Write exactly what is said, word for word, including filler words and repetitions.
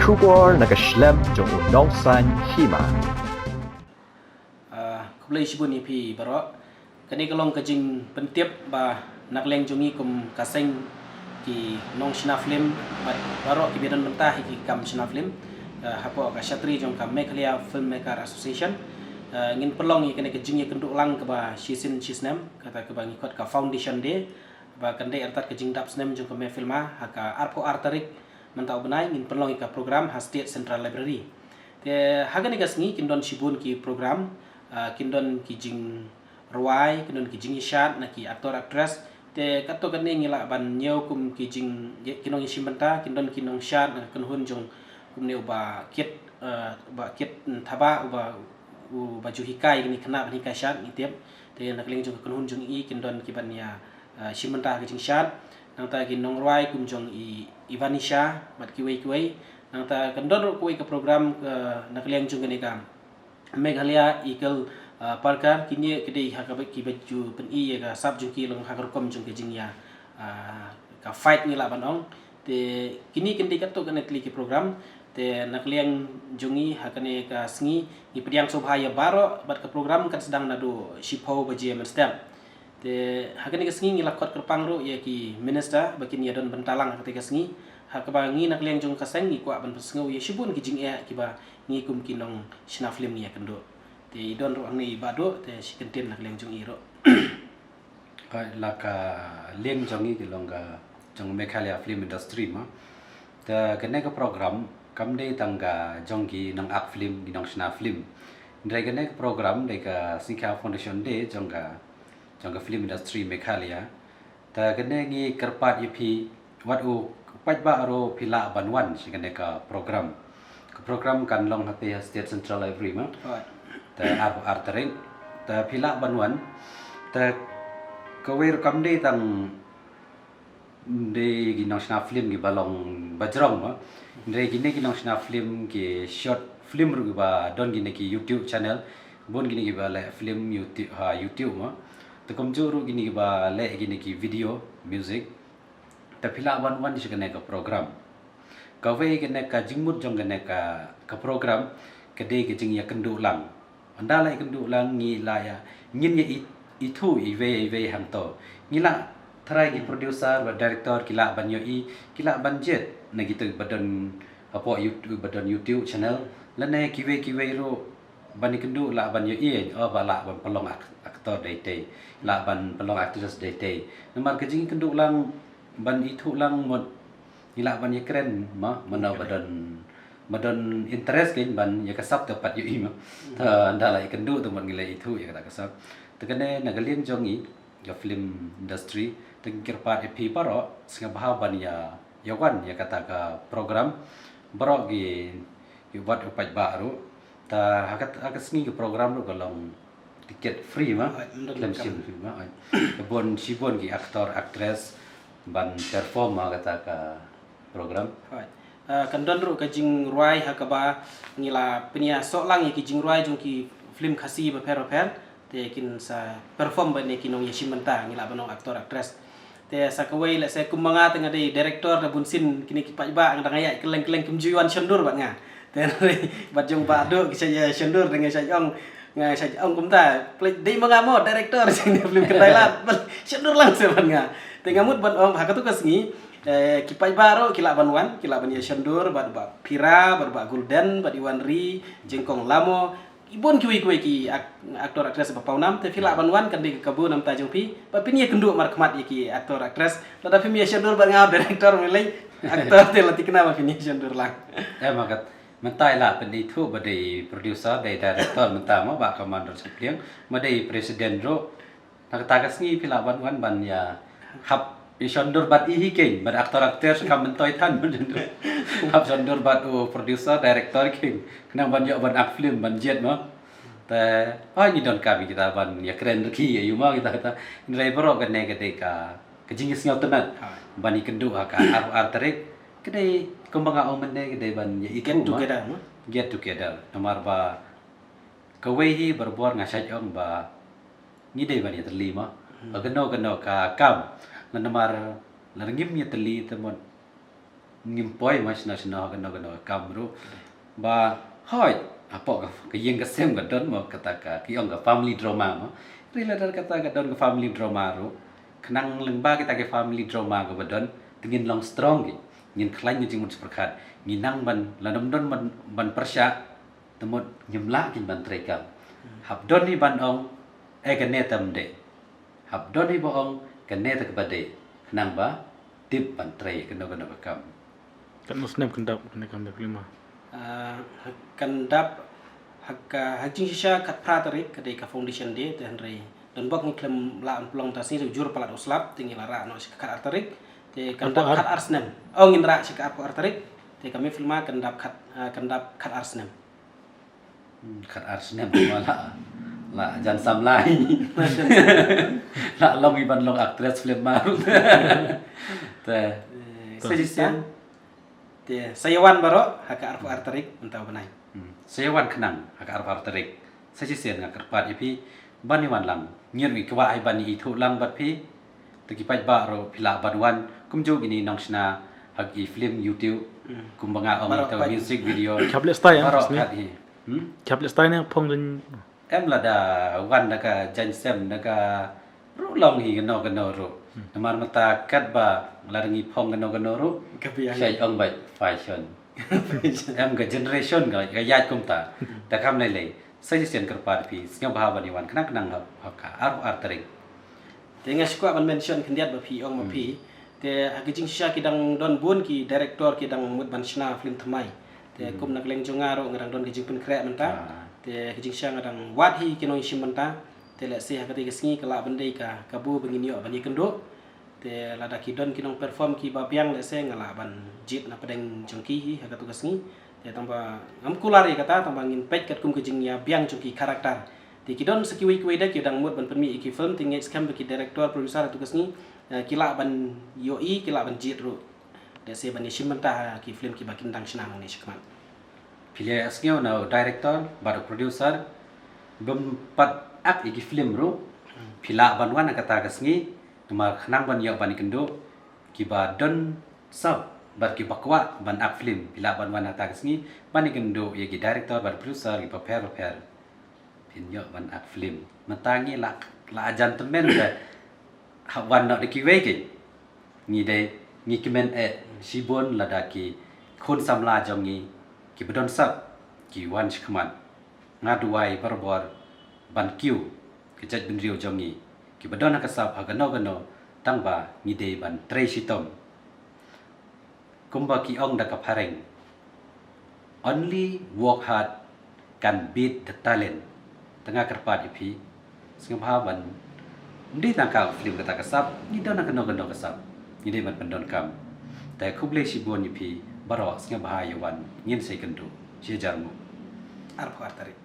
Khubor na ka shlem jong u nongsan hima. Ah, khublei shibun ïa phi baroh. Kane ka long ka jingpyntip ba na ka liang jong ngi kum ka seng ki nongshna film bad baroh kiba don bynta ha ki kam shna film, ah, hapoh ka shatri jong ka Meghalaya Filmmaker Association. Ah, ngin pynlong ïa kane ka jingïakynduh lang kaba shisien shisnem, kata kaba ngi khot ka Foundation Day, ba kan dei artat ka jingdap snem jong ka Megfilma ha ka arphew ar tarik mynta u bnai. Ngin pynlong ïa ka program ha State Central Library. Te ha kane ka sngi kin don shibun ki program, ah, kin don ki jingrwai, kin don ki jingïashad na ki actor actress. Te katto katne ngi lah ban ñiew kum ki jing, ki nongïashim bynta, kin don ki nongshad na ka kynhun jong kumne u Bah Kit, ah, u Bah Kit Thabah, u ba, u ba ju hikai kine ki khynnah ban hikai shad ngi tip. Te na ka liang jong ka kynhun jong i kin don ki ban ïa, ah, shim bynta ka jingshad. Nangta ki nongrwai kum jong i Ivanisha bad kiwei kiwei. Nangta kan don ruh kawei ka program, ah, na ka liang jong kane ka Meghalaya Eagle, ah, Parker. Kine ki dei ha kaba, kiba ju pyni ïa ka sap jong ki long ha ka rukom jong ka jingïa, ah, ka fight ngi lah ban ong. Te kine kin dei katto katne tylli ki program. Te na ka liang jong ngi ha kane ka sngi ngi pdiang sngewbha ïa baroh bad ka program kan sdang naduh shiphew baje mynstep. Te ha kane ka sngi ngi la khot kyrpang ruh ïa ki minister ba kin ïa don bynta lang ha kata ka sngi. Ha kaba ngi na ka liang jong ka seng ngi kwah ban pynsngew ïa shibun ki jingeh kiba ngi kum ki nongshna film ngi ïakynduh. Te i don ruh hangne i Bah Duh, te shi kyntien na ka liang jong i ruh. Ka la ka liang jong i ki long ka jong Meghalaya film industry ma. Te kane ka program kam dei tang ka jong ki nong-act film, ki nongshna film. Hynrei kane ka program dei ka Sngi Kha Foundation Day jong ka, jong ka film industry Meghalaya. Te kane ngi kyrpad ïa phi wat u paidbah ruh phi lah ban wan sha kane ka program. Ka program kan long hapdeng ha State Central Library ma. Te arphew ar tarik. Te phi lah ban wan. Te kawei ruh kam dei tang dei ki nongshna film kiba long bajrong ma. Hynrei kine ki nongshna film ki short film ruh kiba don kine ki YouTube channel. Bun kine kiba leh film YouTube, ha YouTube ma. Te kumjuh ruh kine kiba leh kine ki video, music. Te phi lah ban wan sha kane ka program. Kawei kane ka jingmut jong kane ka, ka program ka dei ka jingïakynduh lang. Ynda la ïakynduh lang ngi la ïa, ngin ïa i, ithuh iwei iwei hangto. Ngi la tharai ki producer bad director ki lah ban ïohi, ki lah ban jied na kito ba don hapoh YouTube, ba don YouTube channel. Lane kiwei kiwei ruh ban ïakynduh lah ban ïohi, oh, ba lah ban pynlong ak-, actor dei dei, lah ban pynlong actress dei dei. Namar ka jingïakynduh lang ban ithuh lang mut ngi lah ban ïakren ma, mano ba don, ba don interest kein ban ïa ka sap te pat ïohi ma. Te ynda la ïakynduh te mut ngi la ithuh ïa kata ka sap. Te kane na ka liang jong ngi ka film industry te ngi kyrpad ïa phi baroh sngewbha ban ïa, ïa wan ïa kata ka program. Baroh ki, ki wat u paidbah ruh. Te ha ka, ha ka sngi ka program ruh ka long tiket free ma. Hooid, ym don kam. Film shim free ma. Hooid. Ka bun shibun ki actor actress ban perform ha kata ka program. Hooid. Ah, kan don ruh ka jingrwai ha kaba ngi la pynïasoh lang ïa ki jingrwai jong ki film Khasi bapher bapher. Te kin sa perform ban ïa ki nongïashim bynta ngi lah ban ong actor actress. Te sa kawei lehse kum ma nga te nga dei director da bun sien kine ki paidbah nga dang ïaid kylleng kylleng kim ju wan shondur bad nga. Te bad jong Bah Duh ki sa ïa shondur da nga sa ong, nga sa ong kumta. Pynleit dei ma nga mo director jong ne film Kynthai Lad. Shondur lang se bad nga. Te nga mut ban ong ha katu ka sngi, eh, ki paidbah ruh ki lah ban wan, ki lah ban ïa shondur bad Bah Pira, bad Bah Golden, bad Iwan Ri, Jingkong Lamo, ki bun kiwei kiwei ki ak-, actor actress ba pawnam, te phi lah ban wan kan dei ka kabu namar jong phi ba phin ïakynduh markhmat ïa ki actor actress. Lada phim ïa shondur bad nga director mynlei actor te la thikna ba phin ïa shondur lang. Em, ha kat mynta i la pynithuh ba dei producer, dei director mynta ma Bah Commander Sapliang, ma dei president ruh. Na kata ka sngi phi lah ban wan ban ïa hap ïa shondur bad i hi kein, bad actor actress kam myntoi than. Hap shondur bad u producer, director kein. Khnang ban ïoh ban act film ban jied ma. Te, ah, ngi donkam ïa kita ban ïakren rkhie ïa u ma kita kata. Hynrei baroh kane ka dei ka, ka jingïasngewtynnat. Ha. Ban ïakynduh ha ka arphew ar tarik. Ka dei kumba nga ong mynne ka dei ban ïa ithuh ma. Get together ma. Get together. Namar ba kawei hi barabor nga shait ong ba ngi dei ban ïatylli ma. Hmm. Ba kano kano ka kam. Lada namar lada ngim ïatylli te mut Ngim poi ma shna shna ha kano kano ka kam ruh. Ba hoi, hapoh ka, ka ïing ka sem ka don mo kata ka, ki ong ka family drama mo. Hynrei lada kata ka don ka family drama ruh, khnang lyngba kita ki family drama kaba don, te ngin long strong ki. Ngin khlaiñ ka jingmut jingpyrkhat. Ngin nang ban, lada ym don ban, ban pyrshah, te mut ngim lah kin ban trei kam. Hap don hi ban ong, eh, kane tam dei. Hap don hi ba ong, kane te kaba dei. Khnang ba tip ban trei kano kano ka kam. Katno snem kan dap kane ka kam da klima? Ah, kan dap ha ka, ha jingshisha khatphra tarik ka dei ka foundation day, te hynrei don bok ngi khlem lah ban pynlong ta sngi, jur palat u slap, te ngi la rah noh sha ka khatar tarik. Te kan dap khatar snem. Oh, ngin rah sha ka arphew ar tarik. Te ka mih filma kan dap khat, ah, kan dap khatar snem. Hmm, khatar snem ma la, la jan samla hi. La long hi ban long actress film ma. Te. Eh, sa shisien. Te sa ïa wan baroh ha ka arphew ar tarik mynta u bnai. Hmm. Sa ïa wan khnang ha ka arphew ar tarik. Sa shisien nga kyrpad ïa phi ban ïa wan lang. Ngi ruh ngi kwah hi ban ïa ithuh lang bad phi. Te ki paidbah ruh phi lah ban wan kumjuh kine nongshna ha ki film YouTube. Hmm. Kumba nga ong, baroh ito kat music video. Khap leh stai, eh, baroh kat hi. Hmm? Khap leh stai ne phong jin. Em, lada wan da ka jaiñsem da ka ruh long hi kano kano ruh. Hmm. Namar mynta katba lada ngi phong kano kano ruh. Ka biang. Shai ong bai fashion. Em, ka generation ka, ka ïaid kumta. Hmm. Te kam lei lei. Sa shisien kyrpad phi, sngewbha ban ïa wan khnang khnang ha, ha ka arphew ar tarik. Te nga shu kwah ban mention khyndiat ba phi ong ma phi. Hmm. Te ha ka jingshisha ki dang don bun ki director ki dang mut ban shna film thymmai. Te, hmm, kum na kylleng jong nga ruh nga dang don ka jingpynkhreh mynta. Ah. Te ha ka jingshisha nga dang wad hi ki nongïashim bynta. Te lehse ha katei ka sngi ka lah ban dei ka kabu ba ngin ïoh ban ïakynduh. Te lada ki don ki nong perform kiba biang, lehse nga lah ban jied na pdeng jong ki hi ha katu ka sngi. Te tangba ngam kular ïa kata, tangba ngin peit katkum ka jingïabiang jong ki character. Te ki don sa kiwei kiwei de ki dang mut ban pynmih ïa ki film, te ngeit skhem ba ki director, producer ha katu ka sngi, eh, ki lah ban ïohi, ki lah ban jied ruh. Lehse ban ïashim bynta ha ki film kiba kin dang shna nangne shakhmat. Phi leh sngew na u director bad u producer, bym pat ak ïa ki film ruh. Hmm. Phi lah ban wan ha kata ka sngi, namar khnang ban ïoh ban ïakynduh, kiba don sap bad kiba kwah ban ak film, phi lah ban wan ha kata ka sngi, ban ïakynduh ïa ki director bad producer kiba pher bapher. Phin ïoh ban ak film. Mynta ngi la, la jan tymmen te hap wan noh da kiwei ki. Ngi dei, ngi kmen eh shibun lada ki khun samla jong ngi kiba don sap ki wan shakhmat. Nga duwai barabor ban kiew ka jaitbynriew jong ngi kiba don ha ka sap ha kano kano, tangba ngi dei ban trei shitom. Kumba ki ong da ka phareng, "Only work hard can beat the talent." Te nga kyrpad ïa phi, sngewbha ban, ym dei tang ka film kata ka sap, ngi don ha kano kano ka sap, ngi dei ban pyndonkam. Te khublei shibun ïa phi baroh, sngewbha ïa wan, ngin sa ïakynduh. Shi hajar nguh. Arphew ar tarik.